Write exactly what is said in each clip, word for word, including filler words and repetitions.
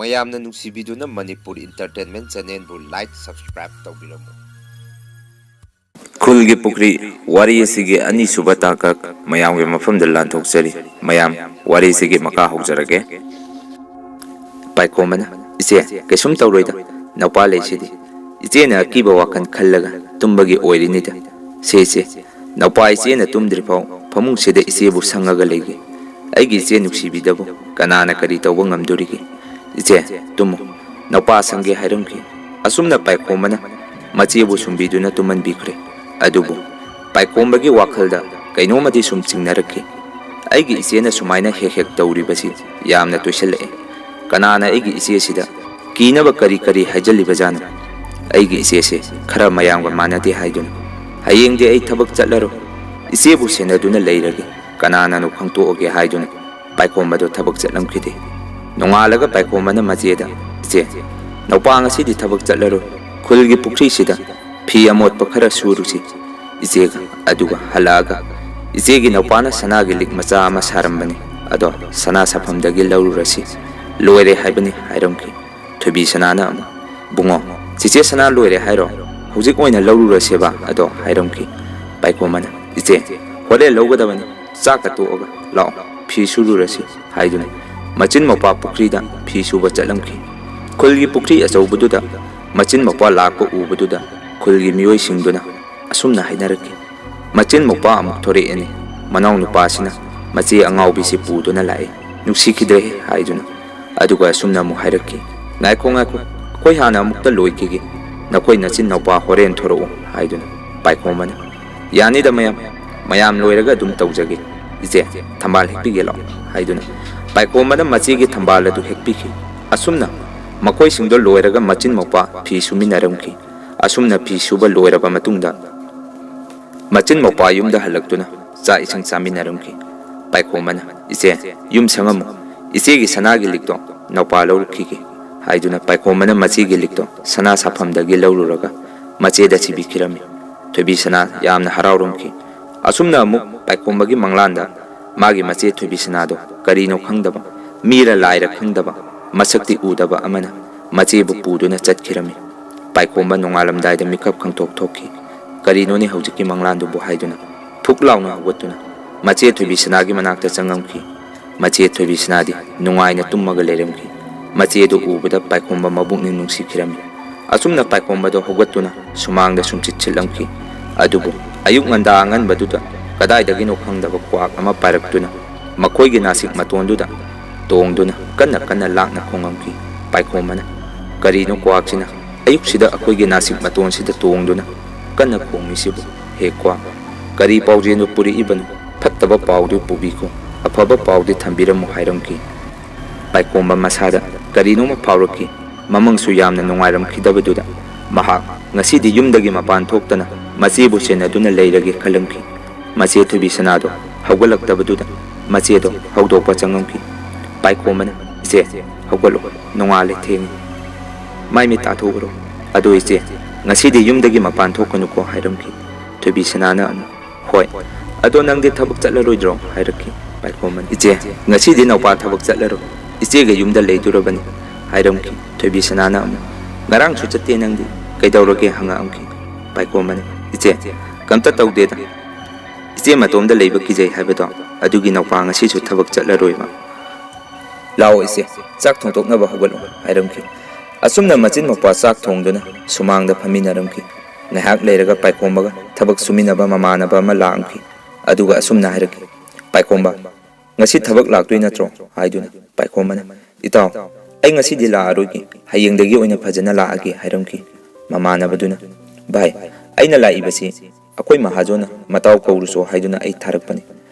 ꯃꯌꯥꯝꯅ ꯅꯨꯡꯁꯤꯕꯤꯗꯨꯅ Manipur entertainment ꯆꯦꯅꯦꯜꯕꯨ like subscribe ꯇꯧꯕꯤꯔꯝꯃꯨ꯫ ꯈꯨꯜꯒꯤ ꯄꯨꯈ꯭ꯔꯤ ꯋꯥꯔꯤ ꯑꯁꯤꯒꯤ ꯑꯅꯤꯁꯨꯕ ꯇꯥꯡꯀꯛ ꯃꯌꯥꯝꯒꯤ ꯃꯐꯝꯗ ꯂꯥꯟꯊꯣꯛꯆꯔꯤ꯫ ꯃꯌꯥꯝ, ꯋꯥꯔꯤꯁꯤꯒꯤ ꯃꯈꯥ ꯍꯧꯖꯔꯒꯦ꯫ ꯄꯥꯏꯈꯣꯝꯕꯅ, "ꯏꯆꯦ, ꯀꯩꯁꯨꯝ ꯇꯧꯔꯣꯏꯗ, ꯅꯨꯄꯥ ꯂꯩꯁꯤꯗꯤ꯫ ꯏꯆꯦꯅ ꯑꯀꯤꯕ ꯋꯥꯈꯜ ꯈꯜꯂꯒ ꯇꯨꯝꯕꯒꯤ ꯑꯣꯏꯔꯤꯅꯤꯗ꯫ ꯁꯦ ꯏꯆꯦ, ꯅꯨꯄꯥ ꯏꯆꯦꯅ ꯇꯨꯝꯗ꯭ꯔꯤꯐꯥꯎ ꯐꯃꯨꯡꯁꯤꯗ ꯏꯆꯦꯕꯨ ꯁꯪꯉꯒ ꯂꯩꯒꯦ꯫ ꯑꯩꯒꯤ ꯏꯆꯦ ꯅꯨꯡꯁꯤꯕꯤꯗꯕꯨ ꯀꯅꯥꯅ ꯀꯔꯤ ꯇꯧꯕ ꯉꯝꯗꯣꯔꯤꯒꯦ? ꯏꯆꯦ, ꯇꯨꯝꯃꯨ꯫ ꯅꯨꯄꯥ ꯁꯪꯒꯦ ꯍꯥꯏꯔꯝꯈꯤ꯫" ꯑꯁꯨꯝꯅ ꯄꯥꯏꯈꯣꯝꯕꯅ ꯃꯆꯦꯕꯨ ꯁꯨꯝꯕꯤꯗꯨꯅ ꯇꯨꯝꯍꯟꯕꯤꯈ꯭ꯔꯦ꯫ ꯑꯗꯨꯕꯨ ꯄꯥꯏꯈꯣꯝꯕꯒꯤ ꯋꯥꯈꯜꯗ ꯀꯩꯅꯣꯝꯃꯗꯤ ꯁꯨꯝ ꯆꯤꯡꯅꯔꯛꯈꯤ꯫ "ꯑꯩꯒꯤ ꯏꯆꯦꯅ ꯁꯨꯃꯥꯏꯅ ꯍꯦꯛ ꯍꯦꯛ ꯇꯧꯔꯤꯕꯁꯤ ꯌꯥꯝꯅ ꯇꯣꯏꯁꯤꯜꯂꯛꯑꯦ꯫ ꯀꯅꯥꯅ ꯑꯩꯒꯤ ꯏꯆꯦꯁꯤꯗ ꯀꯤꯅꯕ ꯀꯔꯤ ꯀꯔꯤ ꯍꯥꯏꯖꯜꯂꯤꯕꯖꯥꯠꯅꯣ? ꯑꯩꯒꯤ ꯏꯆꯦꯁꯦ ꯈꯔ ꯃꯌꯥꯝꯒ ꯃꯥꯟꯅꯗꯦ ꯍꯥꯏꯗꯨꯅ꯫ ꯍꯌꯦꯡꯗꯤ ꯑꯩ ꯊꯕꯛ ꯆꯠꯂꯔꯣꯏ, ꯏꯆꯦꯕꯨ ꯁꯦꯟꯅꯗꯨꯅ ꯂꯩꯔꯒꯦ, ꯀꯅꯥꯅꯅꯣ ꯈꯪꯇꯣꯛꯑꯒꯦ" ꯍꯥꯏꯗꯨꯅ ꯄꯥꯏꯈꯣꯝꯕꯗꯣ ꯊꯕꯛ ꯆꯠꯂꯝꯈꯤꯗꯦ꯫ ꯅꯣꯡꯉꯥꯜꯂꯒ ꯄꯥꯏꯈꯣꯝꯕꯅ ꯃꯆꯦꯗ, "ꯏꯆꯦ, ꯅꯨꯄꯥ ꯉꯁꯤꯗꯤ ꯊꯕꯛ ꯆꯠꯂꯔꯣꯏ, ꯈꯨꯜꯒꯤ ꯄꯨꯈ꯭ꯔꯤꯁꯤꯗ ꯐꯤ ꯑꯃꯣꯠꯄ ꯈꯔ ꯁꯨꯔꯨꯁꯤ ꯏꯆꯦꯒ, ꯑꯗꯨꯒ ꯍꯜꯂꯛꯑꯒ ꯏꯆꯦꯒꯤ ꯅꯨꯄꯥꯅ ꯁꯅꯥꯒꯤ ꯂꯤꯛ ꯃꯆꯥ ꯑꯃ ꯁꯥꯔꯝꯕꯅꯤ, ꯑꯗꯣ ꯁꯅꯥ ꯁꯥꯐꯝꯗꯒꯤ ꯂꯧꯔꯨꯔꯁꯤ, ꯂꯣꯏꯔꯦ ꯍꯥꯏꯕꯅꯤ" ꯍꯥꯏꯔꯝꯈꯤ꯫ ꯊꯣꯏꯕꯤ ꯁꯅꯥꯅ ꯑꯃꯨꯛ, "ꯕꯨꯡꯉꯣ, ꯆꯤꯆꯦ ꯁꯅꯥ ꯂꯣꯏꯔꯦ ꯍꯥꯏꯔꯣ? ꯍꯧꯖꯤꯛ ꯑꯣꯏꯅ ꯂꯧꯔꯨꯔꯁꯦꯕ ꯑꯗꯣ" ꯍꯥꯏꯔꯝꯈꯤ꯫ ꯄꯥꯏꯈꯣꯝꯕꯅ, "ꯏꯆꯦ, ꯍꯣꯔꯦꯟ ꯂꯧꯒꯗꯕꯅꯤ, ꯆꯥꯛꯀ ꯇꯣꯛꯑꯒ ꯂꯥꯛꯑꯣ, ꯐꯤ ꯁꯨꯔꯨꯔꯁꯤ" ꯍꯥꯏꯗꯨꯅ ꯃꯆꯤꯟ ꯃꯧꯄꯥ ꯄꯨꯈ꯭ꯔꯤꯗ ꯐꯤ ꯁꯨꯕ ꯆꯠꯂꯝꯈꯤ꯫ ꯈꯨꯜꯒꯤ ꯄꯨꯈ꯭ꯔꯤ ꯑꯆꯧꯕꯗꯨꯗ ꯃꯆꯤꯟ ꯃꯧꯄꯥ ꯂꯥꯛꯄ ꯎꯕꯗꯨꯗ ꯈꯨꯜꯒꯤ ꯃꯤꯑꯣꯏꯁꯤꯡꯗꯨꯅ ꯑꯁꯨꯝꯅ ꯍꯥꯏꯅꯔꯛꯈꯤ, "ꯃꯆꯤꯟ ꯃꯧꯄꯥ ꯑꯃꯨꯛ ꯊꯣꯔꯛꯑꯦꯅꯦ, ꯃꯅꯥꯎꯅꯨꯄꯥꯁꯤꯅ ꯃꯆꯦ ꯑꯉꯥꯎꯕꯤꯁꯤ ꯄꯨꯗꯨꯅ ꯂꯥꯛꯑꯦ, ꯅꯨꯡꯁꯤꯈꯤꯗ꯭ꯔꯦꯍꯦ" ꯍꯥꯏꯗꯨꯅ꯫ ꯑꯗꯨꯒ ꯑꯁꯨꯝꯅ ꯑꯃꯨꯛ ꯍꯥꯏꯔꯛꯈꯤ, "ꯉꯥꯏꯈꯣ, ꯉꯥꯏꯈꯣ, ꯑꯩꯈꯣꯏ ꯍꯥꯟꯅ ꯑꯃꯨꯛꯇ ꯂꯣꯏꯈꯤꯒꯦ, ꯅꯈꯣꯏ ꯅꯆꯤꯟ ꯅꯧꯄꯥ ꯍꯣꯔꯦꯟ ꯊꯣꯔꯛꯎ" ꯍꯥꯏꯗꯨꯅ꯫ ꯄꯥꯏꯈꯣꯝꯕꯅ, "ꯌꯥꯅꯤꯗ ꯃꯌꯥꯝ, ꯃꯌꯥꯝ ꯂꯣꯏꯔꯒ ꯑꯗꯨꯝ ꯇꯧꯖꯒꯦ, ꯏꯆꯦ, ꯊꯝꯕꯥꯜ ꯍꯦꯛꯄꯤꯒꯦ ꯂꯥꯛꯑꯣ" ꯍꯥꯏꯗꯨꯅ ꯄꯥꯏꯈꯣꯝꯕꯅ ꯃꯆꯦꯒꯤ ꯊꯝꯕꯥꯜ ꯑꯗꯨ ꯍꯦꯛꯄꯤꯈꯤ꯫ ꯑꯁꯨꯝꯅ ꯃꯈꯣꯏꯁꯤꯡꯗꯣ ꯂꯣꯏꯔꯒ ꯃꯆꯤꯟ ꯃꯧꯄꯥ ꯐꯤ ꯁꯨꯃꯤꯟꯅꯔꯝꯈꯤ꯫ ꯑꯁꯨꯝꯅ ꯐꯤ ꯁꯨꯕ ꯂꯣꯏꯔꯕ ꯃꯇꯨꯡꯗ ꯃꯆꯤꯟ ꯃꯧꯄꯥ ꯌꯨꯝꯗ ꯍꯜꯂꯛꯇꯨꯅ ꯆꯥꯛ ꯏꯁꯤꯡ ꯆꯥꯃꯤꯟꯅꯔꯝꯈꯤ꯫ ꯄꯥꯏꯈꯣꯝꯕꯅ, "ꯏꯆꯦ, ꯌꯨꯝ ꯁꯪꯉꯝꯃꯨ, ꯏꯆꯦꯒꯤ ꯁꯅꯥꯒꯤ ꯂꯤꯛꯇꯣ ꯅꯧꯄꯥ ꯂꯧꯔꯨꯈꯤꯒꯦ" ꯍꯥꯏꯗꯨꯅ ꯄꯥꯏꯈꯣꯝꯕꯅ ꯃꯆꯦꯒꯤ ꯂꯤꯛꯇꯣ ꯁꯅꯥ ꯁꯥꯐꯝꯗꯒꯤ ꯂꯧꯔꯨꯔꯒ ꯃꯆꯦꯗ ꯊꯤꯕꯤꯈꯤꯔꯝꯃꯤ꯫ ꯊꯣꯏꯕꯤ ꯁꯅꯥ ꯌꯥꯝꯅ ꯍꯔꯥꯎꯔꯝꯈꯤ꯫ ꯑꯁꯨꯝꯅ ꯑꯃꯨꯛ ꯄꯥꯏꯈꯣꯝꯕꯒꯤ ꯃꯪꯂꯥꯟꯗ ꯃꯥꯒꯤ ꯃꯆꯦ ꯊꯣꯏꯕꯤ ꯁꯅꯥꯗꯣ ꯀꯔꯤꯅꯣ ꯈꯪꯗꯕ, ꯃꯤꯔ ꯂꯥꯏꯔ ꯈꯪꯗꯕ, ꯃꯁꯛꯇꯤ ꯎꯗꯕ ꯑꯃꯅ ꯃꯆꯦꯕꯨ ꯄꯨꯗꯨꯅ ꯆꯠꯈꯤꯔꯝꯃꯤ꯫ ꯄꯥꯏꯈꯣꯝꯕ ꯅꯣꯡꯉꯥꯜꯂꯝꯗꯥꯏꯗ ꯃꯤꯀꯞ ꯈꯪꯊꯣꯛ ꯊꯣꯛꯈꯤ꯫ "ꯀꯔꯤꯅꯣꯅꯦ ꯍꯧꯖꯤꯛꯀꯤ ꯃꯪꯂꯥꯟꯗꯨꯕꯨ?" ꯍꯥꯏꯗꯨꯅ ꯐꯨꯛ ꯂꯥꯎꯅ ꯍꯧꯒꯠꯇꯨꯅ ꯃꯆꯦ ꯊꯣꯏꯕꯤꯁꯅꯥꯒꯤ ꯃꯅꯥꯛꯇ ꯆꯪꯉꯝꯈꯤ꯫ ꯃꯆꯦ ꯊꯣꯏꯕꯤꯁꯅꯥꯗꯤ ꯅꯨꯡꯉꯥꯏꯅ ꯇꯨꯝꯃꯒ ꯂꯩꯔꯝꯈꯤ꯫ ꯃꯆꯦꯗꯨ ꯎꯕꯗ ꯄꯥꯏꯈꯣꯝꯕ ꯃꯕꯨꯛꯅꯤꯡ ꯅꯨꯡꯁꯤꯈꯤꯔꯝꯃꯤ꯫ ꯑꯁꯨꯝꯅ ꯄꯥꯏꯈꯣꯝꯕꯗꯣ ꯍꯧꯒꯠꯇꯨꯅ ꯁꯨꯃꯥꯡꯗ ꯁꯨꯝ ꯆꯤꯠꯁꯤꯜꯂꯝꯈꯤ꯫ ꯑꯗꯨꯕꯨ ꯑꯌꯨꯛ ꯉꯟꯗꯥ ꯑꯉꯟꯕꯗꯨꯗ ꯀꯗꯥꯏꯗꯒꯤꯅꯣ ꯈꯪꯗꯕ ꯀ꯭ꯋꯥꯛ ꯑꯃ ꯄꯥꯏꯔꯛꯇꯨꯅ ꯃꯈꯣꯏꯒꯤ ꯅꯥꯁꯤꯛ ꯃꯇꯣꯟꯗꯨꯗ ꯇꯣꯡꯗꯨꯅ ꯀꯟꯅ ꯀꯟꯅ ꯂꯥꯛꯅ ꯈꯣꯡꯉꯝꯈꯤ꯫ ꯄꯥꯏꯈꯣꯝꯕꯅ, "ꯀꯔꯤꯅꯣ ꯀ꯭ꯋꯥꯛꯁꯤꯅ ꯑꯌꯨꯛꯁꯤꯗ ꯑꯩꯈꯣꯏꯒꯤ ꯅꯥꯁꯤꯛ ꯃꯇꯣꯟꯁꯤꯗ ꯇꯣꯡꯗꯨꯅ ꯀꯟꯅ ꯈꯣꯡꯂꯤꯁꯤꯕꯨ? ꯍꯦ ꯀ꯭ꯋꯥꯛ, ꯀꯔꯤ ꯄꯥꯎꯖꯦꯜꯅꯣ ꯄꯨꯔꯛꯏꯕꯅꯣ? ꯐꯠꯇꯕ ꯄꯥꯎꯗꯨ ꯄꯨꯕꯤꯈꯣ, ꯑꯐꯕ ꯄꯥꯎꯗꯤ ꯊꯝꯕꯤꯔꯝꯃꯨ" ꯍꯥꯏꯔꯝꯈꯤ꯫ ꯄꯥꯏꯈꯣꯝꯕ ꯃꯁꯥꯗ ꯀꯔꯤꯅꯣꯃ ꯐꯥꯎꯔꯛꯈꯤ꯫ ꯃꯃꯪꯁꯨ ꯌꯥꯝꯅ ꯅꯨꯡꯉꯥꯏꯔꯝꯈꯤꯗꯕꯗꯨꯗ ꯃꯍꯥꯛ ꯉꯁꯤꯗꯤ ꯌꯨꯝꯗꯒꯤ ꯃꯄꯥꯟ ꯊꯣꯛꯇꯅ ꯃꯆꯦꯕꯨ ꯁꯦꯟꯅꯗꯨꯅ ꯂꯩꯔꯒꯦ ꯈꯜꯂꯝꯈꯤ꯫ ꯃꯆꯦ ꯊꯣꯏꯕꯤꯁꯅꯥꯗꯣ ꯍꯧꯒꯠꯂꯛꯇꯕꯗꯨꯗ ꯃꯆꯦꯗꯣ ꯍꯧꯗꯣꯛꯄ ꯆꯪꯉꯝꯈꯤ꯫ ꯄꯥꯏꯈꯣꯝꯕꯅ, "ꯏꯆꯦ, ꯍꯧꯒꯠꯂꯣ, ꯅꯣꯡꯉꯥꯜꯂꯦ, ꯊꯦꯡꯉꯦ꯫ ꯃꯥꯏ ꯃꯤꯠ ꯇꯥꯊꯣꯛꯎꯔꯣ꯫ ꯑꯗꯣ ꯏꯆꯦ, ꯉꯁꯤꯗꯤ ꯌꯨꯝꯗꯒꯤ ꯃꯄꯥꯟ ꯊꯣꯛꯀꯅꯨꯀꯣ" ꯍꯥꯏꯔꯝꯈꯤ꯫ ꯊꯣꯏꯕꯤꯁꯅꯥꯅ ꯑꯃꯨꯛ, "ꯍꯣꯏ, ꯑꯗꯣ ꯅꯪꯗꯤ ꯊꯕꯛ ꯆꯠꯂꯔꯣꯏꯗ꯭ꯔꯣ?" ꯍꯥꯏꯔꯛꯈꯤ꯫ ꯄꯥꯏꯈꯣꯝꯕꯅ, "ꯏꯆꯦ, ꯉꯁꯤꯗꯤ ꯅꯧꯄꯥ ꯊꯕꯛ ꯆꯠꯂꯔꯣꯏ, ꯏꯆꯦꯒ ꯌꯨꯝꯗ ꯂꯩꯗꯣꯔꯕꯅꯤ" ꯍꯥꯏꯔꯝꯈꯤ꯫ ꯊꯣꯏꯕꯤꯁꯅꯥꯅ ꯑꯃꯨꯛ, "ꯉꯔꯥꯡꯁꯨ ꯆꯠꯇꯦ ꯅꯪꯗꯤ, ꯀꯩꯗꯧꯔꯒꯦ?" ꯍꯪꯉꯛꯑꯝꯈꯤ꯫ ꯄꯥꯏꯈꯣꯝꯕꯅ, "ꯏꯆꯦ, ꯀꯝꯇ ꯇꯧꯗꯦꯗ, ꯏꯆꯦ ꯃꯇꯣꯝꯗ ꯂꯩꯕ ꯀꯤꯖꯩ ꯍꯥꯏꯕꯗꯣ, ꯑꯗꯨꯒꯤ ꯅꯧꯄꯥ ꯉꯁꯤꯁꯨ ꯊꯕꯛ ꯆꯠꯂꯔꯣꯏꯕ꯫ ꯂꯥꯛꯑꯣ ꯏꯆꯦ, ꯆꯥꯛ ꯊꯣꯡꯗꯣꯛꯅꯕ ꯍꯧꯒꯠꯂꯣ" ꯍꯥꯏꯔꯝꯈꯤ꯫ ꯑꯁꯨꯝꯅ ꯃꯆꯤꯟ ꯃꯧꯄ꯭ꯋꯥ ꯆꯥꯛ ꯊꯣꯡꯗꯨꯅ ꯁꯨꯃꯥꯡꯗ ꯐꯝꯃꯤꯟꯅꯔꯝꯈꯤ꯫ ꯉꯥꯏꯍꯥꯛ ꯂꯩꯔꯒ ꯄꯥꯏꯈꯣꯝꯕꯒ ꯊꯕꯛ ꯁꯨꯃꯤꯟꯅꯕ ꯃꯃꯥꯟꯅꯕ ꯑꯃ ꯂꯥꯛꯑꯝꯈꯤ꯫ ꯑꯗꯨꯒ ꯑꯁꯨꯝꯅ ꯍꯥꯏꯔꯛꯈꯤ, "ꯄꯥꯏꯈꯣꯝꯕ, ꯉꯁꯤ ꯊꯕꯛ ꯂꯥꯛꯇꯣꯏ ꯅꯠꯇ꯭ꯔꯣ?" ꯍꯥꯏꯗꯨꯅ ꯄꯥꯏꯈꯣꯝꯕꯅ, "ꯏꯇꯥꯎ, ꯑꯩ ꯉꯁꯤꯗꯤ ꯂꯥꯛꯑꯔꯣꯏꯒꯦ, ꯍꯌꯦꯡꯗꯒꯤ ꯑꯣꯏꯅ ꯐꯖꯅ ꯂꯥꯛꯑꯒꯦ" ꯍꯥꯏꯔꯝꯈꯤ꯫ ꯃꯃꯥꯟꯅꯕꯗꯨꯅ, "ꯚꯥꯏ, ꯑꯩꯅ ꯂꯥꯛꯏꯕꯁꯤ ꯑꯩꯈꯣꯏ ꯃꯍꯥꯖꯣꯟꯅ ꯃꯇꯥꯎ ꯀꯧꯔꯨꯆꯣ ꯍꯥꯏꯗꯨꯅ ꯑꯩ ꯊꯥꯔꯛꯄꯅꯤ꯫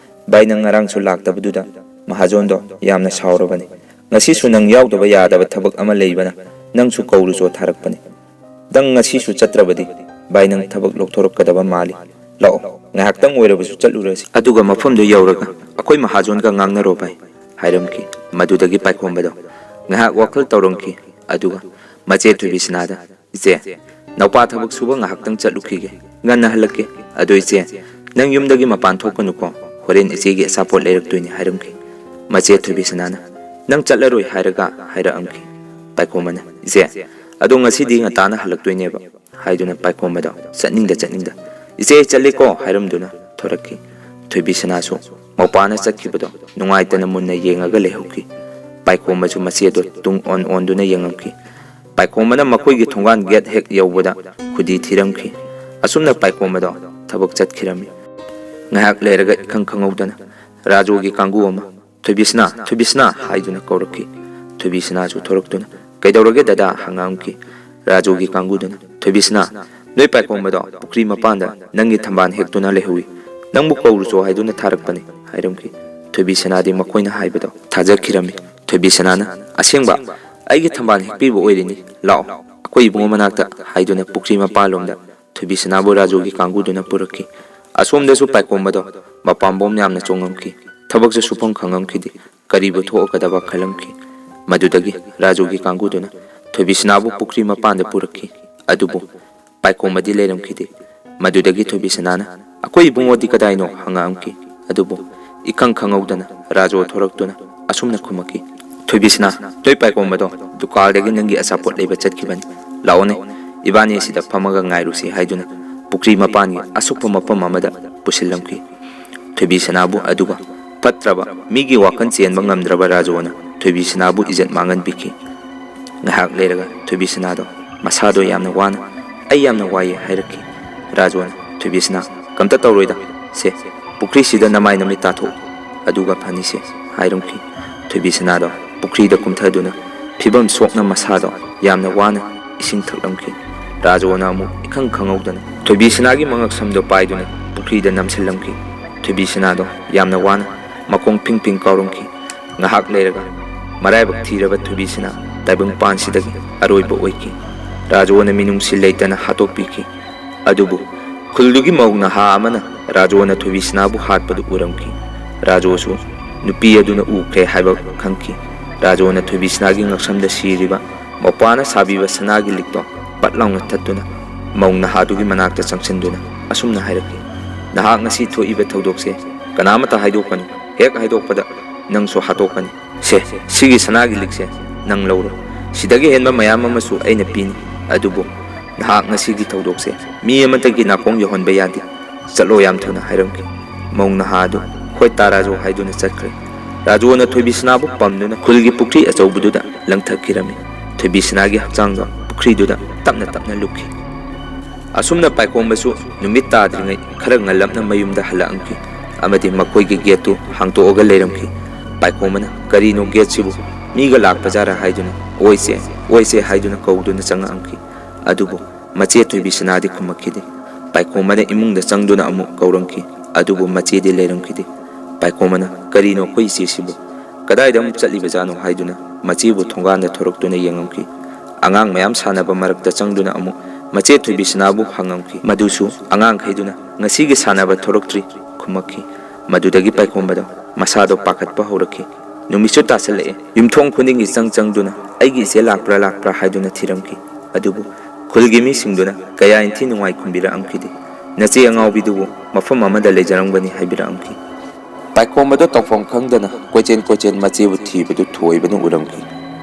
ꯚꯥꯏ, ꯅꯪ ꯉꯔꯥꯡꯁꯨ ꯂꯥꯛꯇꯕꯗꯨꯗ ꯃꯍꯥꯖꯣꯟꯗꯣ ꯌꯥꯝꯅ ꯁꯥꯎꯔꯕꯅꯤ꯫ ꯉꯁꯤꯁꯨ ꯅꯪ ꯌꯥꯎꯗꯕ ꯌꯥꯗꯕ ꯊꯕꯛ ꯑꯃ ꯂꯩꯕꯅ ꯅꯪꯁꯨ ꯀꯧꯔꯨꯆꯣ ꯊꯥꯔꯛꯄꯅꯤ꯫ ꯅꯪ ꯉꯁꯤꯁꯨ ꯆꯠꯇ꯭ꯔꯕꯗꯤ ꯚꯥꯏ, ꯅꯪ ꯊꯕꯛ ꯂꯧꯊꯣꯔꯛꯀꯗꯕ ꯃꯥꯜꯂꯤ꯫ ꯂꯥꯛꯑꯣ, ꯉꯥꯏꯍꯥꯛꯇꯪ ꯑꯣꯏꯔꯕꯁꯨ ꯆꯠꯂꯨꯔꯁꯤ꯫ ꯑꯗꯨꯒ ꯃꯐꯝꯗꯨ ꯌꯧꯔꯒ ꯑꯩꯈꯣꯏ ꯃꯍꯥꯖꯣꯟꯒ ꯉꯥꯡꯅꯔꯣ ꯚꯥꯏ" ꯍꯥꯏꯔꯝꯈꯤ꯫ ꯃꯗꯨꯗꯒꯤ ꯄꯥꯏꯈꯣꯝꯕꯗꯣ ꯉꯥꯏꯍꯥꯛ ꯋꯥꯈꯜ ꯇꯧꯔꯝꯈꯤ꯫ ꯑꯗꯨꯒ ꯃꯆꯦ ꯊꯣꯏꯕꯤꯁꯅꯥꯗ, "ꯏꯆꯦ, ꯅꯧꯄꯥ ꯊꯕꯛ ꯁꯨꯕ ꯉꯥꯏꯍꯥꯛꯇꯪ ꯆꯠꯂꯨꯈꯤꯒꯦ, ꯉꯟꯅ ꯍꯜꯂꯛꯀꯦ꯫ ꯑꯗꯣ ꯏꯆꯦ, ꯅꯪ ꯌꯨꯝꯗꯒꯤ ꯃꯄꯥꯟ ꯊꯣꯛꯀꯅꯨꯀꯣ, ꯍꯣꯔꯦꯟ ꯏꯆꯦꯒꯤ ꯑꯆꯥꯄꯣꯠ ꯂꯩꯔꯛꯇꯣꯏꯅꯤ" ꯍꯥꯏꯔꯝꯈꯤ꯫ ꯃꯆꯦ ꯊꯣꯏꯕꯤꯁꯅꯥꯅ, "ꯅꯪ ꯆꯠꯂꯔꯣꯏ ꯍꯥꯏꯔꯒ?" ꯍꯥꯏꯔꯛꯑꯝꯈꯤ꯫ ꯄꯥꯏꯈꯣꯝꯕꯅ, "ꯏꯆꯦ, ꯑꯗꯣ ꯉꯁꯤꯗꯤ ꯉꯟꯇꯥꯅ ꯍꯜꯂꯛꯇꯣꯏꯅꯦꯕ" ꯍꯥꯏꯗꯨꯅ ꯄꯥꯏꯈꯣꯝꯕꯗꯣ ꯆꯠꯅꯤꯡꯗ ꯆꯠꯅꯤꯡꯗ, "ꯏꯆꯦ, ꯑꯩ ꯆꯠꯂꯦꯀꯣ" ꯍꯥꯏꯔꯝꯗꯨꯅ ꯊꯣꯔꯛꯈꯤ꯫ ꯊꯣꯏꯕꯤꯁꯅꯥꯁꯨ ꯃꯧꯄꯥꯅ ꯆꯠꯈꯤꯕꯗꯣ ꯅꯨꯡꯉꯥꯏꯇꯅ ꯃꯨꯟꯅ ꯌꯦꯡꯉꯒ ꯂꯩꯍꯧꯈꯤ꯫ ꯄꯥꯏꯈꯣꯝꯕꯁꯨ ꯃꯆꯦꯗꯣ ꯇꯨꯡ ꯑꯣꯟ ꯑꯣꯟꯗꯨꯅ ꯌꯦꯡꯉꯝꯈꯤ꯫ ꯄꯥꯏꯈꯣꯝꯕꯅ ꯃꯈꯣꯏꯒꯤ ꯊꯣꯡꯒꯥꯟ ꯒꯦꯠ ꯍꯦꯛ ꯌꯧꯕꯗ ꯈꯨꯗꯤ ꯊꯤꯔꯝꯈꯤ꯫ ꯑꯁꯨꯝꯅ ꯄꯥꯏꯈꯣꯝꯕꯗꯣ ꯊꯕꯛ ꯆꯠꯈꯤꯔꯝꯃꯤ꯫ ꯉꯥꯏꯍꯥꯛ ꯂꯩꯔꯒ ꯏꯈꯪ ꯈꯪꯍꯧꯗꯅ ꯔꯥꯖꯨꯒꯤ ꯀꯥꯡꯕꯨ ꯑꯃ "ꯊꯣꯏꯕꯤꯁꯅꯥ, ꯊꯣꯏꯕꯤꯁꯅꯥ" ꯍꯥꯏꯗꯨꯅ ꯀꯧꯔꯛꯈꯤ꯫ ꯊꯣꯏꯕꯤꯁꯅꯥꯁꯨ ꯊꯣꯔꯛꯇꯨꯅ, "ꯀꯩꯗꯧꯔꯒꯦ ꯗꯗꯥ?" ꯍꯪꯉꯛꯑꯝꯈꯤ꯫ ꯔꯥꯖꯨꯒꯤ ꯀꯥꯡꯕꯨꯗꯨꯅ, "ꯊꯣꯏꯕꯤꯁꯅꯥ, ꯅꯣꯏ ꯄꯥꯏꯈꯣꯝꯕꯗꯣ ꯄꯨꯈ꯭ꯔꯤ ꯃꯄꯥꯟꯗ ꯅꯪꯒꯤ ꯊꯝꯕꯥꯜ ꯍꯦꯛꯇꯨꯅ ꯂꯩꯍꯧꯏ꯫ ꯅꯪꯕꯨ ꯀꯧꯔꯨꯆꯣ ꯍꯥꯏꯗꯨꯅ ꯊꯥꯔꯛꯄꯅꯤ" ꯍꯥꯏꯔꯝꯈꯤ꯫ ꯊꯣꯏꯕꯤꯁꯅꯥꯗꯤ ꯃꯈꯣꯏꯅ ꯍꯥꯏꯕꯗꯣ ꯊꯥꯖꯈꯤꯔꯝꯃꯤ꯫ ꯊꯣꯏꯕꯤꯁꯅꯥꯅ, "ꯑꯁꯦꯡꯕ? ꯑꯩꯒꯤ ꯊꯝꯕꯥꯜ ꯍꯦꯛꯄꯤꯕ ꯑꯣꯏꯔꯤꯅꯤ꯫ ꯂꯥꯛꯑꯣ, ꯑꯩꯈꯣꯏ ꯏꯕꯨꯡꯉꯣ ꯃꯅꯥꯛꯇ" ꯍꯥꯏꯗꯨꯅ ꯄꯨꯈ꯭ꯔꯤ ꯃꯄꯥꯟꯂꯣꯝꯗ ꯊꯣꯏꯕꯤꯁꯅꯥꯕꯨ ꯔꯥꯖꯨꯒꯤ ꯀꯥꯡꯕꯨꯗꯨꯅ ꯄꯨꯔꯛꯈꯤ꯫ ꯑꯁꯣꯝꯗꯁꯨ ꯄꯥꯏꯈꯣꯝꯕꯗꯣ ꯃꯄꯥꯝꯕꯣꯝ ꯌꯥꯝꯅ ꯆꯣꯡꯉꯝꯈꯤ꯫ ꯊꯕꯛꯁꯨ ꯁꯨꯐꯝ ꯈꯪꯉꯝꯈꯤꯗꯦ꯫ ꯀꯔꯤꯕꯨ ꯊꯣꯛꯑꯒꯗꯕ ꯈꯜꯂꯝꯈꯤ꯫ ꯃꯗꯨꯗꯒꯤ ꯔꯥꯖꯨꯒꯤ ꯀꯥꯡꯕꯨꯗꯨꯅ ꯊꯣꯏꯕꯤꯁꯅꯥꯕꯨ ꯄꯨꯈ꯭ꯔꯤ ꯃꯄꯥꯟꯗ ꯄꯨꯔꯛꯈꯤ꯫ ꯑꯗꯨꯕꯨ ꯄꯥꯏꯈꯣꯝꯕꯗꯤ ꯂꯩꯔꯝꯈꯤꯗꯦ꯫ ꯃꯗꯨꯗꯒꯤ ꯊꯣꯏꯕꯤꯁꯅꯥꯅ, "ꯑꯩꯈꯣꯏ ꯏꯕꯨꯡꯉꯣꯗꯤ ꯀꯗꯥꯏꯅꯣ?" ꯍꯪꯉꯛꯑꯝꯈꯤ꯫ ꯑꯗꯨꯕꯨ ꯏꯈꯪ ꯈꯪꯍꯧꯗꯅ ꯔꯥꯖꯨ ꯊꯣꯔꯛꯇꯨꯅ ꯑꯁꯨꯝꯅ ꯈꯨꯝꯃꯛꯈꯤ, "ꯊꯣꯏꯕꯤꯁꯅꯥ, ꯅꯣꯏ ꯄꯥꯏꯈꯣꯝꯕꯗꯣ ꯗꯨꯀꯥꯟꯗꯒꯤ ꯅꯪꯒꯤ ꯑꯆꯥꯄꯣꯠ ꯂꯩꯕ ꯆꯠꯈꯤꯕꯅꯤ꯫ ꯂꯥꯛꯑꯣꯅꯦ, ꯏꯕꯥꯅꯤ ꯑꯁꯤꯗ ꯐꯝꯃꯒ ꯉꯥꯏꯔꯨꯁꯤ" ꯍꯥꯏꯗꯨꯅ ꯄꯨꯈ꯭ꯔꯤ ꯃꯄꯥꯟꯒꯤ ꯑꯁꯨꯛꯄ ꯃꯐꯝ ꯑꯃꯗ ꯄꯨꯁꯤꯜꯂꯝꯈꯤ꯫ ꯊꯣꯏꯕꯤꯁꯅꯥꯕꯨ ꯑꯗꯨꯒ ꯐꯠꯇ꯭ꯔꯕ ꯃꯤꯒꯤ ꯋꯥꯈꯜ ꯆꯦꯟꯕ ꯉꯝꯗ꯭ꯔꯕ ꯔꯥꯖꯨꯅ ꯊꯣꯏꯕꯤꯁꯅꯥꯕꯨ ꯏꯖꯠ ꯃꯥꯡꯍꯟꯕꯤꯈꯤ꯫ ꯉꯥꯏꯍꯥꯛ ꯂꯩꯔꯒ ꯊꯣꯏꯕꯤꯁꯅꯥꯗꯣ ꯃꯁꯥꯗꯣ ꯌꯥꯝꯅ ꯋꯥꯅ, "ꯑꯩ ꯌꯥꯝꯅ ꯋꯥꯏꯌꯦ" ꯍꯥꯏꯔꯛꯈꯤ꯫ ꯔꯥꯖꯨꯅ, "ꯊꯣꯏꯕꯤꯁꯅꯥ, ꯀꯝꯇ ꯇꯧꯔꯣꯏꯗ꯫ ꯁꯦ, ꯄꯨꯈ꯭ꯔꯤꯁꯤꯗ ꯅꯃꯥꯏ ꯅꯃꯤꯠ ꯇꯥꯊꯣꯛꯎ, ꯑꯗꯨꯒ ꯐꯅꯤꯁꯦ" ꯍꯥꯏꯔꯝꯈꯤ꯫ ꯊꯣꯏꯕꯤꯁꯅꯥꯗꯣ ꯄꯨꯈ꯭ꯔꯤꯗ ꯀꯨꯝꯊꯗꯨꯅ ꯐꯤꯕꯝ ꯁꯣꯛꯅ ꯃꯁꯥꯗꯣ ꯌꯥꯝꯅ ꯋꯥꯅ ꯏꯁꯤꯡ ꯊꯛꯂꯝꯈꯤ꯫ ꯔꯥꯖꯨꯅ ꯑꯃꯨꯛ ꯏꯈꯪ ꯈꯪꯍꯧꯗꯅ ꯊꯣꯏꯕꯤꯁꯅꯥꯒꯤ ꯃꯉꯛꯁꯝꯗꯣ ꯄꯥꯏꯗꯨꯅ ꯄꯨꯈ꯭ꯔꯤꯗ ꯅꯝꯁꯤꯜꯂꯝꯈꯤ꯫ ꯊꯣꯏꯕꯤꯁꯅꯥꯗꯣ ꯌꯥꯝꯅ ꯋꯥꯅ ꯃꯈꯣꯡ ꯐꯤꯡ ꯐꯤꯡ ꯀꯥꯎꯔꯝꯈꯤ꯫ ꯉꯥꯏꯍꯥꯛ ꯂꯩꯔꯒ ꯃꯔꯥꯏꯕꯛ ꯊꯤꯔꯕ ꯊꯣꯏꯕꯤꯁꯅꯥ ꯇꯥꯏꯕꯪ ꯄꯥꯟꯁꯤꯗꯒꯤ ꯑꯔꯣꯏꯕ ꯑꯣꯏꯈꯤ꯫ ꯔꯥꯖꯨꯅ ꯃꯤꯅꯨꯡꯁꯤ ꯂꯩꯇꯅ ꯍꯥꯠꯇꯣꯛꯄꯤꯈꯤ꯫ ꯑꯗꯨꯕꯨ ꯈꯨꯜꯗꯨꯒꯤ ꯃꯧ ꯅꯍꯥ ꯑꯃꯅ ꯔꯥꯖꯨꯅ ꯊꯣꯏꯕꯤꯁꯅꯥꯕꯨ ꯍꯥꯠꯄꯗꯨ ꯎꯔꯝꯈꯤ꯫ ꯔꯥꯖꯨꯁꯨ ꯅꯨꯄꯤ ꯑꯗꯨꯅ ꯎꯈ꯭ꯔꯦ ꯍꯥꯏꯕ ꯈꯪꯈꯤ꯫ ꯔꯥꯖꯨꯅ ꯊꯣꯏꯕꯤꯁꯅꯥꯒꯤ ꯉꯛꯁꯝꯗ ꯁꯤꯔꯤꯕ ꯃꯧꯄꯥꯅ ꯁꯥꯕꯤꯕ ꯁꯅꯥꯒꯤ ꯂꯤꯛꯇꯣ ꯄꯠ ꯂꯥꯎꯅ ꯊꯠꯇꯨꯅ ꯃꯧ ꯅꯍꯥꯗꯨꯒꯤ ꯃꯅꯥꯛꯇ ꯆꯪꯁꯤꯟꯗꯨꯅ ꯑꯁꯨꯝꯅ ꯍꯥꯏꯔꯛꯈꯤ, "ꯅꯍꯥꯛ ꯉꯁꯤ ꯊꯣꯛꯏꯕ ꯊꯧꯗꯣꯛꯁꯦ ꯀꯅꯥꯃꯠꯇ ꯍꯥꯏꯗꯣꯛꯀꯅꯨ꯫ ꯍꯦꯛ ꯍꯥꯏꯗꯣꯛꯄꯗ ꯅꯪꯁꯨ ꯍꯥꯠꯇꯣꯛꯀꯅꯤ꯫ ꯁꯦ, ꯁꯤꯒꯤ ꯁꯅꯥꯒꯤ ꯂꯤꯛꯁꯦ ꯅꯪ ꯂꯧꯔꯣ꯫ ꯁꯤꯗꯒꯤ ꯍꯦꯟꯕ ꯃꯌꯥꯝ ꯑꯃꯁꯨ ꯑꯩꯅ ꯄꯤꯅꯤ, ꯑꯗꯨꯕꯨ ꯅꯍꯥꯛ ꯉꯁꯤꯒꯤ ꯊꯧꯗꯣꯛꯁꯦ ꯃꯤ ꯑꯃꯠꯇꯒꯤ ꯅꯥꯀꯣꯡ ꯌꯧꯍꯟꯕ ꯌꯥꯗꯦ꯫ ꯆꯠꯂꯣ, ꯌꯥꯝ ꯊꯨꯅ ꯍꯥꯏꯔꯝꯈꯤ꯫ ꯃꯧ ꯅꯍꯥ ꯑꯗꯨ "ꯍꯣꯏ ꯇꯥ ꯔꯥꯖꯨ" ꯍꯥꯏꯗꯨꯅ ꯆꯠꯈ꯭ꯔꯦ꯫ ꯔꯥꯖꯨꯅ ꯊꯣꯏꯕꯤꯁꯅꯥꯕꯨ ꯄꯝꯗꯨꯅ ꯈꯨꯜꯒꯤ ꯄꯨꯈ꯭ꯔꯤ ꯑꯆꯧꯕꯗꯨꯗ ꯂꯪꯊꯈꯤꯔꯝꯃꯤ꯫ ꯊꯣꯏꯕꯤꯁꯅꯥꯒꯤ ꯍꯛꯆꯥꯡꯗꯣ ꯄꯨꯈ꯭ꯔꯤꯗꯨꯗ ꯇꯞꯅ ꯇꯞꯅ ꯂꯨꯞꯈꯤ꯫ ꯑꯁꯨꯝꯅ ꯄꯥꯏꯈꯣꯝꯕꯁꯨ ꯅꯨꯃꯤꯠ ꯇꯥꯗ꯭ꯔꯤꯉꯩ ꯈꯔ ꯉꯜꯂꯞꯅ ꯃꯌꯨꯝꯗ ꯍꯜꯂꯛꯑꯝꯈꯤ ꯑꯃꯗꯤ ꯃꯈꯣꯏꯒꯤ ꯒꯦꯠꯇꯨ ꯍꯥꯡꯇꯣꯛꯑꯒ ꯂꯩꯔꯝꯈꯤ꯫ ꯄꯥꯏꯈꯣꯝꯕꯅ "ꯀꯔꯤꯅꯣ ꯒꯦꯠꯁꯤꯕꯨ? ꯃꯤꯒ ꯂꯥꯛꯄꯖꯥꯔꯥ?" ꯍꯥꯏꯗꯨꯅ "ꯑꯣꯏꯁꯦ, ꯑꯣꯏꯁꯦ" ꯍꯥꯏꯗꯨꯅ ꯀꯧꯗꯨꯅ ꯆꯪꯉꯛꯑꯝꯈꯤ꯫ ꯑꯗꯨꯕꯨ ꯃꯆꯦ ꯊꯣꯏꯕꯤꯁꯅꯥꯗꯤ ꯈꯨꯝꯃꯛꯈꯤꯗꯦ꯫ ꯄꯥꯏꯈꯣꯝꯕꯅ ꯏꯃꯨꯡꯗ ꯆꯪꯗꯨꯅ ꯑꯃꯨꯛ ꯀꯧꯔꯝꯈꯤ, ꯑꯗꯨꯕꯨ ꯃꯆꯦꯗꯤ ꯂꯩꯔꯝꯈꯤꯗꯦ꯫ ꯄꯥꯏꯈꯣꯝꯕꯅ "ꯀꯔꯤꯅꯣ ꯑꯩꯈꯣꯏ ꯏꯆꯦꯁꯤꯕꯨ? ꯀꯗꯥꯏꯗ ꯑꯃꯨꯛ ꯆꯠꯂꯤꯕꯖꯥꯠꯅꯣ?" ꯍꯥꯏꯗꯨꯅ ꯃꯆꯦꯕꯨ ꯊꯣꯡꯒꯥꯟꯗ ꯊꯣꯔꯛꯇꯨꯅ ꯌꯦꯡꯉꯝꯈꯤ꯫ ꯑꯉꯥꯡ ꯃꯌꯥꯝ ꯁꯥꯟꯅꯕ ꯃꯔꯛꯇ ꯆꯪꯗꯨꯅ ꯑꯃꯨꯛ ꯃꯆꯦ ꯊꯣꯏꯕꯤꯁꯅꯥꯕꯨ ꯍꯪꯉꯝꯈꯤ꯫ ꯃꯗꯨꯁꯨ ꯑꯉꯥꯡꯈꯩꯗꯨꯅ "ꯉꯁꯤꯒꯤ ꯁꯥꯟꯅꯕ ꯊꯣꯔꯛꯇ꯭ꯔꯤ" ꯈꯨꯝꯃꯛꯈꯤ꯫ ꯃꯗꯨꯗꯒꯤ ꯄꯥꯏꯈꯣꯝꯕꯗꯣ ꯃꯁꯥꯗꯣ ꯄꯥꯈꯠꯄ ꯍꯧꯔꯛꯈꯤ꯫ ꯅꯨꯃꯤꯠꯁꯨ ꯇꯥꯁꯜꯂꯛꯑꯦ꯫ ꯌꯨꯝꯊꯣꯡ ꯈꯨꯗꯤꯡꯒꯤ ꯆꯪ ꯆꯪꯗꯨꯅ "ꯑꯩꯒꯤ ꯏꯆꯦ ꯂꯥꯛꯄ꯭ꯔꯥ, ꯂꯥꯛꯄ꯭ꯔꯥ?" ꯍꯥꯏꯗꯨꯅ ꯊꯤꯔꯝꯈꯤ꯫ ꯑꯗꯨꯕꯨ ꯈꯨꯜꯒꯤ ꯃꯤꯁꯤꯡꯗꯨꯅ ꯀꯌꯥ ꯏꯟꯊꯤ ꯅꯨꯡꯉꯥꯏ ꯈꯨꯝꯕꯤꯔꯛꯑꯝꯈꯤꯗꯦ꯫ "ꯅꯆꯦ ꯑꯉꯥꯎꯕꯤꯗꯨꯕꯨ ꯃꯐꯝ ꯑꯃꯗ ꯂꯩꯖꯔꯝꯒꯅꯤ" ꯍꯥꯏꯕꯤꯔꯛꯑꯝꯈꯤ꯫ ꯄꯥꯏꯈꯣꯝꯕꯗꯣ ꯇꯧꯐꯝ ꯈꯪꯗꯅ ꯀꯣꯏꯆꯦꯟ ꯀꯣꯏꯆꯦꯟ ꯃꯆꯦꯕꯨ ꯊꯤꯕꯗꯨ ꯊꯣꯏꯕꯅ ꯎꯔꯝꯈꯤ꯫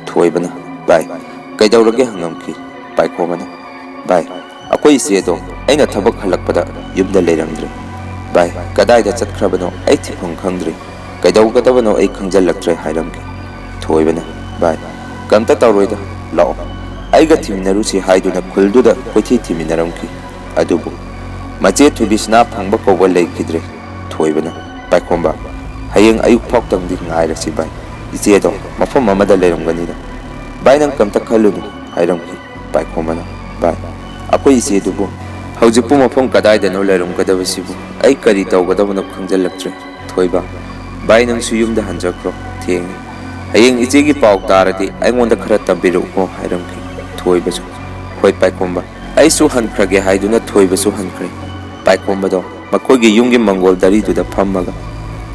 ꯊꯣꯏꯕꯅ "ꯚꯥꯏ, ꯀꯩꯗꯧꯔꯒꯦ?" ꯍꯪꯉꯝꯈꯤ꯫ ꯄꯥꯏꯈꯣꯝꯕꯅ "ꯚꯥꯏ, ꯑꯩꯈꯣꯏ ꯏꯆꯦꯗꯣ ꯑꯩꯅ ꯊꯕꯛ ꯍꯜꯂꯛꯄꯗ ꯌꯨꯝꯗ ꯂꯩꯔꯝꯗ꯭ꯔꯦ꯫ ꯚꯥꯏ, ꯀꯗꯥꯏꯗ ꯆꯠꯈ꯭ꯔꯕꯅꯣ ꯑꯩ ꯊꯤꯐꯝ ꯈꯪꯗ꯭ꯔꯦ꯫ ꯀꯩꯗꯧꯒꯗꯕꯅꯣ ꯑꯩ ꯈꯪꯖꯤꯜꯂꯛꯇ꯭ꯔꯦ" ꯍꯥꯏꯔꯝꯈꯤ꯫ ꯊꯣꯏꯕꯅ "ꯚꯥꯏ, ꯀꯝꯇ ꯇꯧꯔꯣꯏꯗ, ꯂꯥꯛꯑꯣ, ꯑꯩꯒ ꯊꯤꯃꯤꯟꯅꯔꯨꯁꯤ" ꯍꯥꯏꯗꯨꯅ ꯈꯨꯜꯗꯨꯗ ꯀꯣꯏꯊꯤ ꯊꯤꯃꯤꯟꯅꯔꯝꯈꯤ꯫ ꯑꯗꯨꯕꯨ ꯃꯆꯦ ꯊꯣꯏꯕꯤꯁꯅꯥ ꯐꯪꯕ ꯀꯧꯕ ꯂꯩꯈꯤꯗ꯭ꯔꯦ꯫ ꯊꯣꯏꯕꯅ "ꯄꯥꯏꯈꯣꯝꯕ, ꯍꯌꯦꯡ ꯑꯌꯨꯛ ꯐꯥꯎꯇꯪꯗꯤ ꯉꯥꯏꯔꯁꯤ ꯚꯥꯏ, ꯏꯆꯦꯗꯣ ꯃꯐꯝ ꯑꯃꯗ ꯂꯩꯔꯝꯒꯅꯤꯗ꯫ ꯚꯥꯏ, ꯅꯪ ꯀꯝꯇ ꯈꯜꯂꯨꯅꯨ" ꯍꯥꯏꯔꯝꯈꯤ꯫ ꯄꯥꯏꯈꯣꯝꯕꯅ "ꯚꯥꯏ, ꯑꯩꯈꯣꯏ ꯏꯆꯦꯗꯨꯕꯨ ꯍꯧꯖꯤꯛꯄꯨ ꯃꯐꯝ ꯀꯗꯥꯏꯗꯅꯣ ꯂꯩꯔꯝꯒꯗꯕꯁꯤꯕꯨ ꯑꯩ ꯀꯔꯤ ꯇꯧꯒꯗꯕꯅꯣ ꯈꯪꯖꯤꯜꯂꯛꯇ꯭ꯔꯦ꯫ ꯊꯣꯏꯕ, ꯚꯥꯏ, ꯅꯪꯁꯨ ꯌꯨꯝꯗ ꯍꯟꯖꯈ꯭ꯔꯣ, ꯊꯦꯡꯉꯦ꯫ ꯍꯌꯦꯡ ꯏꯆꯦꯒꯤ ꯄꯥꯎ ꯇꯥꯔꯗꯤ ꯑꯩꯉꯣꯟꯗ ꯈꯔ ꯇꯝꯕꯤꯔꯛꯎꯀꯣ" ꯍꯥꯏꯔꯝꯈꯤ꯫ ꯊꯣꯏꯕꯁꯨ "ꯍꯣꯏ ꯄꯥꯏꯈꯣꯝꯕ, ꯑꯩꯁꯨ ꯍꯟꯈ꯭ꯔꯒꯦ" ꯍꯥꯏꯗꯨꯅ ꯊꯣꯏꯕꯁꯨ ꯍꯟꯈ꯭ꯔꯦ꯫ ꯄꯥꯏꯈꯣꯝꯕꯗꯣ ꯃꯈꯣꯏꯒꯤ ꯌꯨꯝꯒꯤ ꯃꯪꯒꯣꯜ ꯗꯔꯤꯗꯨꯗ ꯐꯝꯃꯒ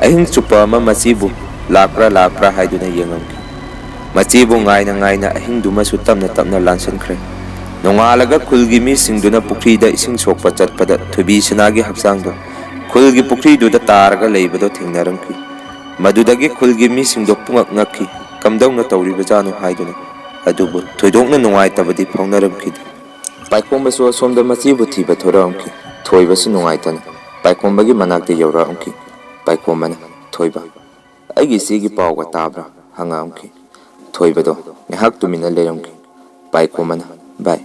ꯑꯍꯤꯡ ꯆꯨꯞꯄ ꯑꯃ ꯃꯆꯦꯕꯨ ꯂꯥꯛꯄ꯭ꯔꯥ ꯂꯥꯛꯄ꯭ꯔꯥ ꯍꯥꯏꯗꯨꯅ ꯌꯦꯡꯉꯝꯈꯤ꯫ ꯃꯆꯦꯕꯨ ꯉꯥꯏꯅ ꯉꯥꯏꯅ ꯑꯍꯤꯡꯗꯨꯃꯁꯨ ꯇꯞꯅ ꯇꯞꯅ ꯂꯥꯟꯁꯤꯟꯈ꯭ꯔꯦ꯫ ꯅꯣꯡꯉꯥꯜꯂꯒ ꯈꯨꯜꯒꯤ ꯃꯤꯁꯤꯡꯗꯨꯅ ꯄꯨꯈ꯭ꯔꯤꯗ ꯏꯁꯤꯡ ꯁꯣꯛꯄ ꯆꯠꯄꯗ ꯊꯣꯏꯕꯤꯁꯅꯥꯒꯤ ꯍꯛꯆꯥꯡꯗꯣ ꯈꯨꯜꯒꯤ ꯄꯨꯈ꯭ꯔꯤꯗꯨꯗ ꯇꯥꯔꯒ ꯂꯩꯕꯗꯣ ꯊꯦꯡꯅꯔꯝꯈꯤ꯫ ꯃꯗꯨꯗꯒꯤ ꯈꯨꯜꯒꯤ ꯃꯤꯁꯤꯡꯗꯣ ꯄꯨꯡꯉꯛ ꯉꯛꯈꯤ꯫ "ꯀꯝꯗꯧꯅ ꯇꯧꯔꯤꯕꯖꯥꯠꯅꯣ?" ꯍꯥꯏꯗꯨꯅ꯫ ꯑꯗꯨꯕꯨ ꯊꯣꯏꯗꯣꯛꯅ ꯅꯨꯡꯉꯥꯏꯇꯕꯗꯤ ꯐꯥꯎꯅꯔꯝꯈꯤꯗꯦ꯫ ꯄꯥꯏꯈꯣꯝꯕꯁꯨ ꯑꯁꯣꯝꯗ ꯃꯆꯦꯕꯨ ꯊꯤꯕ ꯊꯣꯔꯛꯑꯝꯈꯤ꯫ ꯊꯣꯏꯕꯁꯨ ꯅꯨꯡꯉꯥꯏꯇꯅ ꯄꯥꯏꯈꯣꯝꯕꯒꯤ ꯃꯅꯥꯛꯇ ꯌꯧꯔꯛꯑꯝꯈꯤ꯫ ꯄꯥꯏꯈꯣꯝꯕꯅ, "ꯊꯣꯏꯕ, ꯑꯩꯒꯤ ꯏꯆꯦꯒꯤ ꯄꯥꯎꯒ ꯇꯥꯕ꯭ꯔꯥ?" ꯍꯪꯉꯛꯑꯝꯈꯤ꯫ ꯊꯣꯏꯕꯗꯣ ꯉꯥꯏꯍꯥꯛ ꯇꯨꯃꯤꯟꯅ ꯂꯩꯔꯝꯈꯤ꯫ ꯄꯥꯏꯈꯣꯝꯕꯅ, "ꯚꯥꯏ,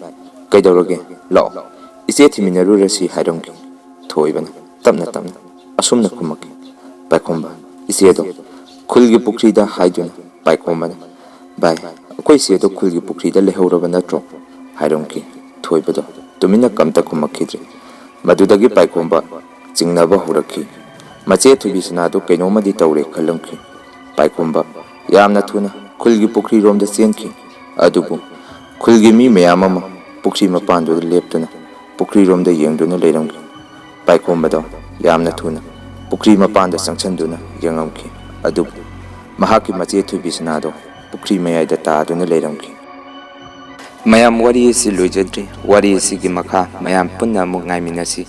ꯀꯩꯗꯧꯔꯒꯦ? ꯂꯥꯛꯑꯣ, ꯏꯆꯦ ꯊꯤꯃꯤꯟꯅꯔꯨꯔꯁꯤ," ꯍꯥꯏꯔꯝꯈꯤ꯫ ꯊꯣꯏꯕꯅ ꯇꯞꯅ ꯇꯞꯅ ꯑꯁꯨꯝꯅ ꯈꯨꯝꯃꯛꯈꯤ꯫ ꯄꯥꯏꯈꯣꯝꯕ, "ꯏꯆꯦꯗꯣ ꯈꯨꯜꯒꯤ ꯄꯨꯈ꯭ꯔꯤꯗ" ꯍꯥꯏꯗꯨꯅ꯫ ꯄꯥꯏꯈꯣꯝꯕꯅ, "ꯚꯥꯏ, ꯑꯩꯈꯣꯏ ꯏꯆꯦꯗꯣ ꯈꯨꯜꯒꯤ ꯄꯨꯈ꯭ꯔꯤꯗ ꯂꯩꯍꯧꯔꯕ ꯅꯠꯇ꯭ꯔꯣ?" ꯍꯥꯏꯔꯝꯈꯤ꯫ ꯊꯣꯏꯕꯗꯣ ꯇꯨꯃꯤꯟꯅ ꯀꯝꯇ ꯈꯨꯝꯃꯛꯈꯤꯗ꯭ꯔꯦ꯫ ꯃꯗꯨꯗꯒꯤ ꯄꯥꯏꯈꯣꯝꯕ ꯆꯤꯡꯅꯕ ꯍꯧꯔꯛꯈꯤ꯫ ꯃꯆꯦ ꯊꯣꯏꯕꯤꯁꯅꯥꯗꯨ ꯀꯩꯅꯣꯝꯃꯗꯤ ꯇꯧꯔꯦ ꯈꯜꯂꯝꯈꯤ꯫ ꯄꯥꯏꯈꯣꯝꯕ ꯌꯥꯝꯅ ꯊꯨꯅ ꯈꯨꯜꯒꯤ ꯄꯨꯈ꯭ꯔꯤꯔꯣꯝꯗ ꯆꯦꯟꯈꯤ꯫ ꯑꯗꯨꯕꯨ ꯈꯨꯜꯒꯤ ꯃꯤ ꯃꯌꯥꯝ ꯑꯃ ꯄꯨꯈ꯭ꯔꯤ ꯃꯄꯥꯟꯗꯨꯗ ꯂꯦꯞꯇꯨꯅ ꯄꯨꯈ꯭ꯔꯤꯔꯣꯝꯗ ꯌꯦꯡꯗꯨꯅ ꯂꯩꯔꯝꯈꯤ꯫ ꯄꯥꯏꯈꯣꯝꯕꯗꯣ ꯌꯥꯝꯅ ꯊꯨꯅ ꯄꯨꯈ꯭ꯔꯤ ꯃꯄꯥꯟꯗ ꯆꯪꯁꯤꯟꯗꯨꯅ ꯌꯦꯡꯉꯝꯈꯤ꯫ ꯑꯗꯨꯕꯨ ꯃꯍꯥꯛꯀꯤ ꯃꯆꯦ ꯊꯣꯏꯕꯤꯁꯅꯥꯗꯣ ꯄꯨꯈ꯭ꯔꯤ ꯃꯌꯥꯏꯗ ꯇꯥꯗꯨꯅ ꯂꯩꯔꯝꯈꯤ꯫ ꯃꯌꯥꯝ, ꯋꯥꯔꯤ ꯑꯁꯤ ꯂꯣꯏꯖꯗ꯭ꯔꯤ꯫ ꯋꯥꯔꯤ ꯑꯁꯤꯒꯤ ꯃꯈꯥ ꯃꯌꯥꯝ ꯄꯨꯟꯅ ꯑꯃꯨꯛ ꯉꯥꯏꯃꯤꯟꯅꯁꯤ꯫